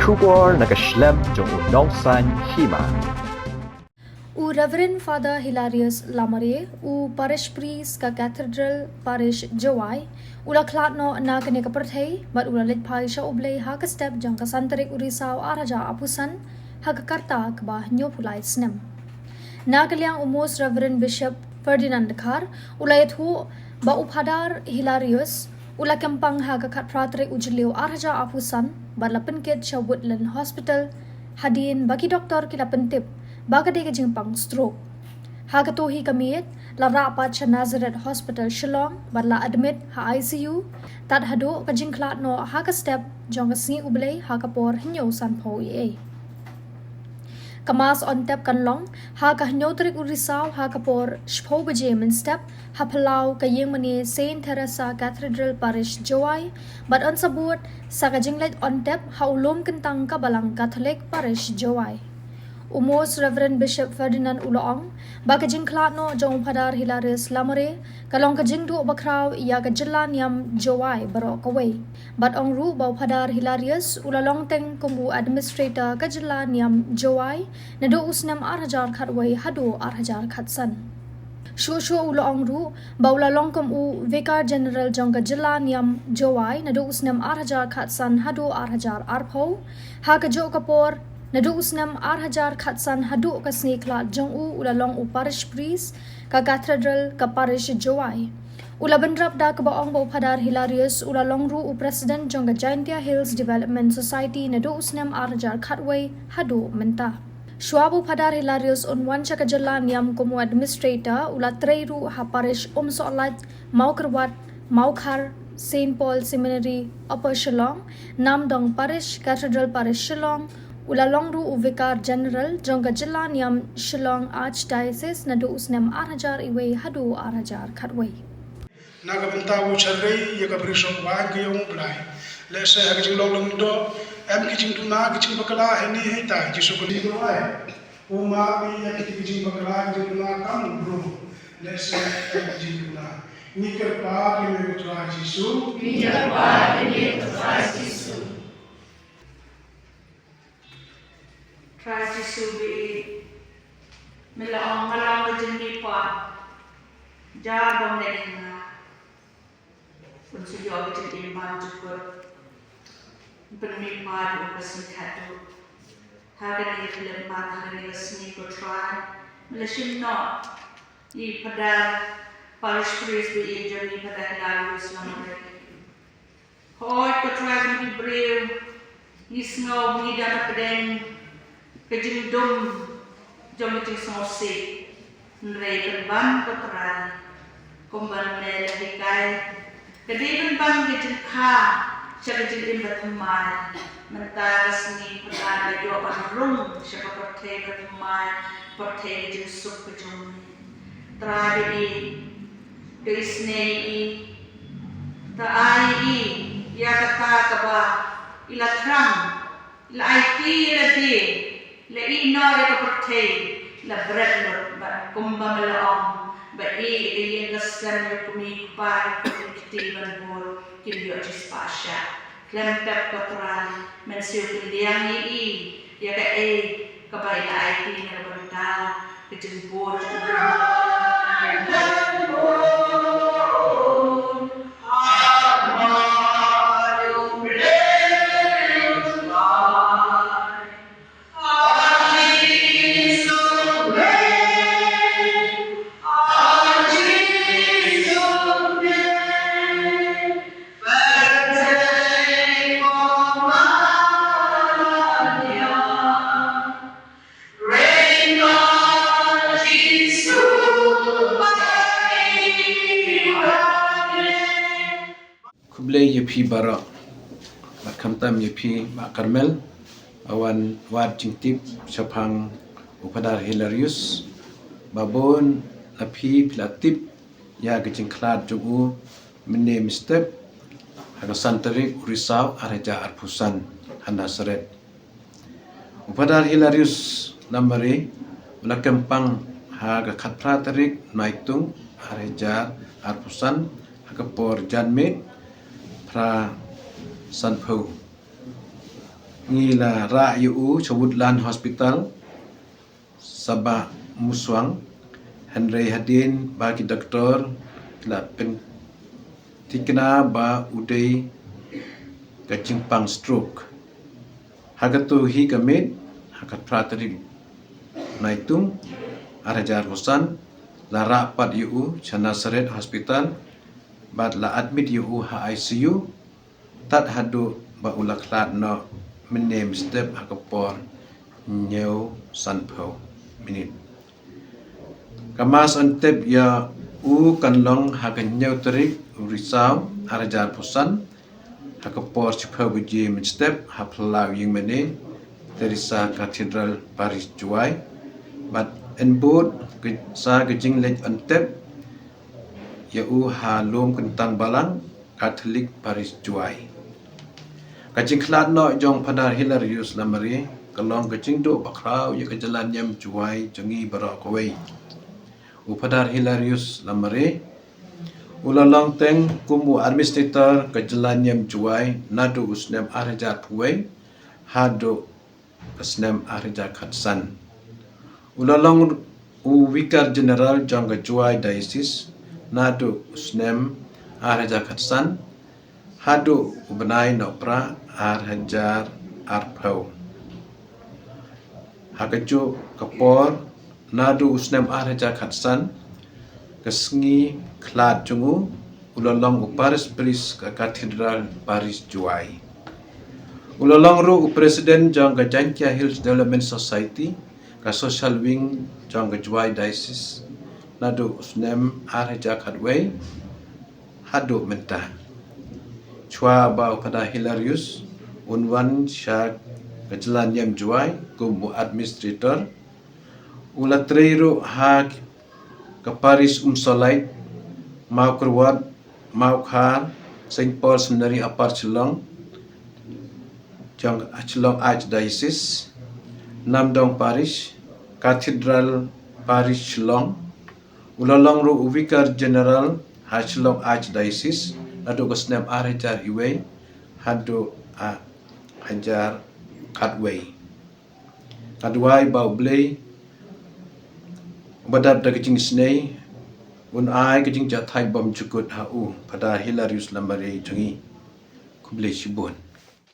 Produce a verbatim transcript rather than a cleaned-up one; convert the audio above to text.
Khubor na ka shlem jong u Nongsaiñ Hima. U Reverend Father Hilarius Lamare, u Parish Priest ka Cathedral Parish Jowai, u la khlad noh na kane ka pyrthei, bad u la leit phai sha U Blei ha ka step jong ka san tarik u Risaw ar hajar arphew san, ha ka rta kaba hynñiewphew lai snem. Na ka liang u Most Reverend Bishop Ferdinand Dkhar, u la ïathuh ba u Phadar Hilarius, u la kyrpang ha ka khatphra tarik u Jylliew ar hajar arphew san, bad la pynkit sha Woodland Hospital, hadien ba ki doktor ki la pyntip ba ka dei ka jingpang stroke. Ha kato hi ka miet, la rah pat sha Nazareth Hospital Shillong, bad la admit ha I C U, tad haduh ka jingkhlad noh ha ka step jong ka Sngi U Blei ha ka por hynñiew sanphew A M. Ka Mass on tep kan long ha ka hynñiew tarik u Risaw ha ka por shiphew baje mynstep, ha phyllaw ka ïing mane Saint Theresa Cathedral Parish Jowai, bad yn sa bud sa ka jingleit on tep ha u lum kyntang ka Balang Catholic Parish Jowai. U Most Reverend Bishop Ferdinand u la ong ba ka jingkhlad noh jong u Phadar Hilarius Lamare ka long ka jingduh bakhraw ïa ka jylla niam Jowai baroh kawei. Bad ong ruh ba u Phadar Hilarius u la long teng kum u administrator ka jylla niam Jowai naduh u snem ar hajar khatwei haduh ar hajar khatsan. Shuh shuh u la ong ruh ba u la long kum u Vicar General jong ka jylla niam Jowai naduh u snem ar hajar khatsan haduh ar hajar arphew. Ha kajuh ka por, naduh u snem ar hajar khatsan haduh ka sngi khlad jong u, u la long u Parish Priest ka Cathedral ka Parish Jowai. U la bynrap da kaba ong ba u Phadar Hilarius u la long ruh u President jong ka Jaintia Hills Development Society naduh u snem ar hajar khatwei haduh mynta. Shuwa ba u Phadar Hilarius un wan sha ka jylla niam kum u administrator, u la trei ruh ha Parish Umsohlait, Mawkyrwat, Mawkhar, Saint Paul Seminary, Upper Shillong, Namdong Parish, Cathedral Parish Shillong, u la long ruh u Vicar General jong ka jylla niam Shillong Archdiocese naduh u snem ar hajar iwei haduh ar hajar khatwei. Na ka bynta u syrei ïa ka bri sngewbha ka ïong U Blei. Lehse ha ka jinglong lyngdoh em ki jingduna ki jingbakla, hynrei hynrei Jisu Khrist u la ong, u ma ïa ki jingbakla ki jingduna kam u bru. Lehse em ki jingduna. Ngi kyrpad ïa me ko Trai Jisu. Ngi kyrpad ïa me ko Trai Jisu. Trai Jisu ba ïeit, me la ong nga long ka jingmihpat, jar ba me leit ha nga, un sa ïoh ka jingim bymjukut. Pynmihpat ïa u ka sngi khatduh. Ha kane ka khyllipmat, ha kane ka sngi ko Trai, me la shim noh ïa i Phadar Parish Priest ba ïeit jong ngi, Phadar Hilarius Lamare. Hooid ko Trai, kum ki briew ngi sngew ba ngi don hapdeng ka jingdum jong ka jingsngewsih. Hynrei pynban ko Trai, kumba me la hikai, ka dei pynban ka jingkha sha ka jingim bathymmai. Mynta ka sngi Phadar la ïoh ban rung sha ka pyrthei bathymmai, pyrthei ka jingsuk ka jong me. Trai ba ïeit, to isynei ïa i, to ai ïa i ïa kata kaba i la thrang, i la aiti, i la die, i la ïehnoh ïa ka pyrthei, i la bret lut, bad kumba me la ong ba i, i ka ïing ka sem, ïa u kmie u kpa, ïa u kmie u kti ban bud, kin ïoh shispah shah. Khlem pep ko Trai, men siew kylliang ïa i ïa kaei kaba i la aiti na ka bynta ka jingbud. Khublei ïa phi baroh, bad khamtam ïa phi Bah Karmel, ba wan wad jingtip shaphang u Phadar Hilarius, ba bun na phi phi la tip ïa ka jingkhlad jong u mynne mynstep, ha ka san tarik u Risaw ar hajar arphew san, ha Nazareth. U Phadar Hilarius Lamare u la kyrpang ha ka khatphra tarik Naitung ar hajar arphew san, ha ka por janmiet phra sanphew. Ngi la rah ïa u sha Woodland Hospital, Sabah Muswang, hynrei hadien ba ki doktor la pynthikna ba u dei ka jingpang stroke. Ha kato hi ka miet, ha ka phra tarik Naitung, ar hajar arphew san, la rah pat ïa u sha Nazareth Hospital, bad la admit ïa u ha I C U, tad haduh ba u la khlad noh mynne mynstep ha ka por hynñiew sanphew minit. Ka mass on tep ïa u kan long ha ka hynñiew tarik u Risaw, ar hajar arphew san, ha ka por shiphew baje mynstep ha phyllaw ïingmane Teresa Cathedral Parish Jowai. Bad yn bud sa ka jingleit on tep ïa u ha Lum Kyntang Balang Catholic Parish Jowai. Ka jingkhlad noh jong Phadar Hilarius Lamare ka long ka jingduh bakhraw ïa ka jylla niam Jowai jong ngi baroh kawei. U Phadar Hilarius Lamare u la long teng kum u administrator ka jylla niam Jowai naduh u snem ar hajar arphew wei haduh ka snem ar hajar khatsan. U la long u Vicar General jong ka Jowai Diocese naduh u snem ar hajar khatsan haduh u bnai Nohprah ar hajar arphew. Ha kajuh ka por, naduh u snem ar hajar khatsan, ka sngi khlad jong u, u la long u Parish Priest ka Cathedral Parish Jowai. U la long ruh u President jong ka Jaintia Hills Development Society, ka Social Wing jong ka Jowai Diocese, naduh u snem ar hajar khatwei haduh mynta. Shuwa ba u Phadar Hilarius un wan sha ka jylla niam Jowai kum u administrator, u la trei ruh ha ka Parish Umsolait, Mawkyrwat, Mawkhar, Saint Paul Seminary Upper Shillong, jong Shillong Archdiocese, Namdong Parish, Cathedral Parish Shillong. U la long ruh u Vicar General ha Shillong Archdiocese naduh ka snem ar hajar iwei haduh ar hajar khatwei. Nga duwai ba U Blei uba dap da ka jingisynei un ai ka jingjahthait bymjukut ha u Phadar Hilarius Lamare jong ngi. Khublei shibun.